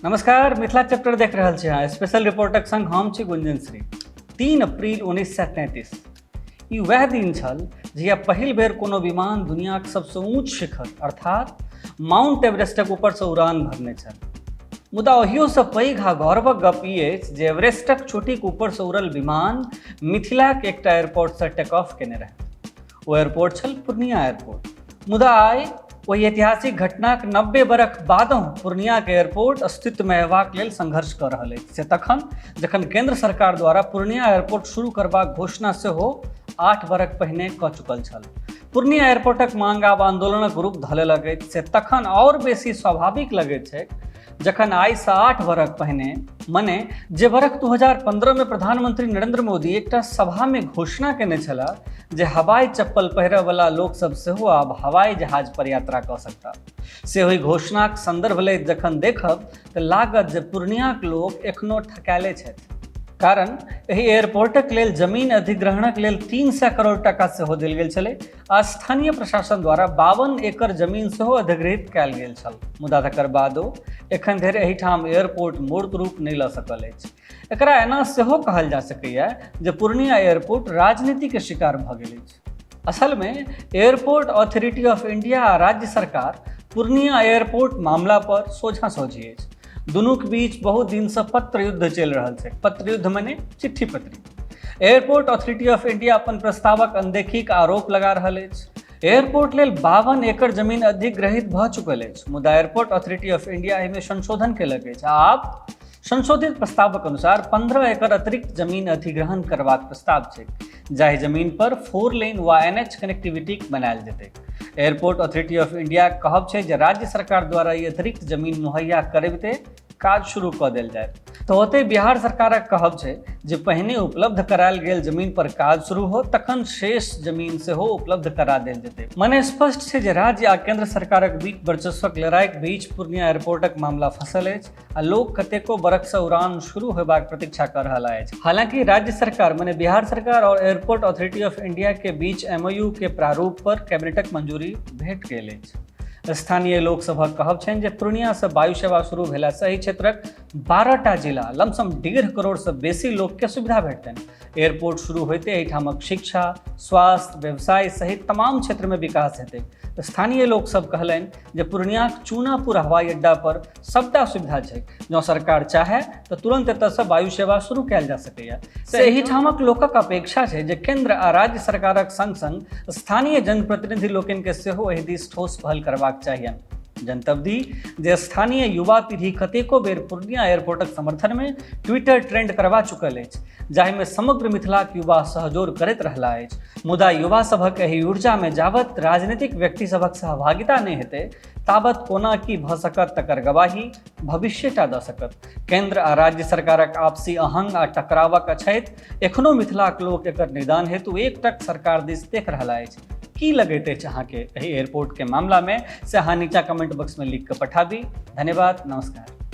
नमस्कार, मिथिला चैप्टर देख रहल छी अहाँ। स्पेशल रिपोर्टक संग हम छी गुंजन श्री। 3 अप्रैल 1933 ई वएह दिन छल जहिया पहिल बेर कोनो विमान दुनियाक सबसँ ऊँच शिखर अर्थात माउंट एवरेस्टक ऊपरसँ उड़ान भरने छल। मुदा ओहियोसँ पैघ आ गौरवक गप ई अछि जे एवरेस्टक चोटीक ऊपरसँ उड़ल विमान मिथिलाक एकटा एयरपोर्टसँ टेक ऑफ केने रहै। ओ एयरपोर्ट छल पूर्णिया एयरपोर्ट। मुदा आइ ओहि ऐतिहासिक घटनाक 90 बरख बादहुँ पूर्णियाके एयरपोर्ट अस्तित्वमे अयबाक लेल संघर्ष कऽ रहल अछि, से तखन जखन केंद्र सरकार द्वारा पूर्णिया एयरपोर्ट शुरू करबाक घोषणा सेहो 8 बरख पहिने कऽ चुकल छल। पूर्णिया एयरपोर्टक मांग आब आंदोलनक रूप धऽ लेलक अछि, से तखन आओर बेसी स्वाभाविक लगैत छैक जखन आइसँ 8 बरख पहिने, मने जे बरख 2015 में प्रधानमंत्री नरेंद्र मोदी एकटा सभा में घोषणा केने छलाह जे हवाई चप्पल पहिरयवला लोकसभ सेहो आब हवाई जहाज पर यात्रा कऽ सकता, से ओहि घोषणाक संदर्भ लैत जखन देखब तऽ लागत जे पूर्णियाक लोक एखनो ठकायले छथि। कारण एहि एयरपोर्टक लेल जमीन अधिग्रहणक लेल 300 करोड़ टाका सेहो देल गेल छलै आ स्थानीय प्रशासन द्वारा 52 एकड़ जमीन सेहो अधिग्रहित कयल गेल छल। मुदा तकर बादो एखन धरि एहिठाम एयरपोर्ट मूर्त रूप नहि लऽ सकल अछि। एकरा एना सेहो कहल जा सकैए जे पूर्णिया एयरपोर्ट राजनीतिके शिकार भऽ गेल अछि। असलमे एयरपोर्ट अथॉरिटी ऑफ इंडिया आ राज्य सरकार पूर्णिया एयरपोर्ट मामला पर सोझा सोझी अछि। दुनूक बीच बहुत दिनसँ पत्र युद्ध चलि रहल छै। पत्र युद्ध मने चिट्ठी पत्री। एयरपोर्ट अथॉरिटी ऑफ इंडिया अपन प्रस्तावक अनदेखीक आरोप लगा रहल अछि। एयरपोर्ट लेल 52 एकड़ जमीन अधिग्रहित भऽ चुकल अछि, मुदा एयरपोर्ट अथॉरिटी ऑफ इंडिया एहिमे संशोधन केलक अछि। आब संशोधित प्रस्तावक अनुसार 15 एकड़ अतिरिक्त जमीन अधिग्रहण करबाक प्रस्ताव छै, जाहि जमीन पर 4 लेन वा एनएच कनेक्टिविटी बनायल जेतै। एयरपोर्ट अथॉरिटी ऑफ इंडिया कहब छै जे राज्य सरकार द्वारा ई अतिरिक्त जमीन मुहैया करबिते काज शुरू कऽ देल जायत। तऽ ओतहि बिहार सरकारक कहब छै जे पहिने उपलब्ध करायल गेल जमीन पर काज शुरू हो, तखन शेष जमीन सेहो उपलब्ध करा देल जेतै। मने स्पष्ट छै जे राज्य आ केंद्र सरकारक बीच वर्चस्वक लड़ाइक बीच पूर्णिया एयरपोर्टक मामला फंसल अछि आ लोक कतेको बरखसँ उड़ान शुरू होयबाक प्रतीक्षा कऽ रहल अछि। हालांकि राज्य सरकार मने बिहार सरकार और एयरपोर्ट अथॉरिटी ऑफ इंडिया के बीच एमओयू के प्रारूप पर कैबिनेटक मंजूरी भेट गेल अछि। स्थानीय लोक सभक कहब छनि जे पूर्णियासँ वायु सेवा शुरू भेलासँ एहि क्षेत्रक 12टा जिला लमसम 1.5 करोड़सँ बेसी लोकके सुविधा भेटतनि। एयरपोर्ट शुरू होइते एहिठामक शिक्षा, स्वास्थ्य, व्यवसाय सहित तमाम क्षेत्रमे विकास हेतै। स्थानीय लोक सब कहलनि जे पूर्णियाक चूनापुर हवाई अड्डा पर सबटा सुविधा छै, जँ सरकार चाहे तऽ तुरंत एतयसँ वायु सेवा शुरू कयल जा सकैए। से एहिठामक लोकक अपेक्षा छै जे केंद्र आ राज्य सरकारक संग संग स्थानीय जनप्रतिनिधि लोकनिके सेहो एहि दिस ठोस पहल करबाक चाहियनि। जनतब दी जे स्थानीय युवा पीढ़ी कतेको बेर पूर्णिया एयरपोर्टक समर्थनमे ट्विटर ट्रेंड करबा चुकल अछि, जाहिमे समग्र मिथिलाक युवा सहजोर करैत रहला अछि। मुदा युवा सभक एहि ऊर्जामे जाबत राजनीतिक व्यक्ति सभक सहभागिता नहि हेतै ताबत कोना की भऽ सकत तकर गवाही भविष्यटा दऽ सकत। केंद्र आ राज्य सरकारक आपसी अहंग आ टकरावक अछैत एखनो मिथिलाक लोक एकर निदान हेतु एकटक सरकार दिस देख रहला अछि। की लगैत अछि अहाँके एहि एयरपोर्ट के मामला में, से अहाँ नीचा कमेंट बॉक्स में लिख कऽ पठाबी। धन्यवाद, नमस्कार।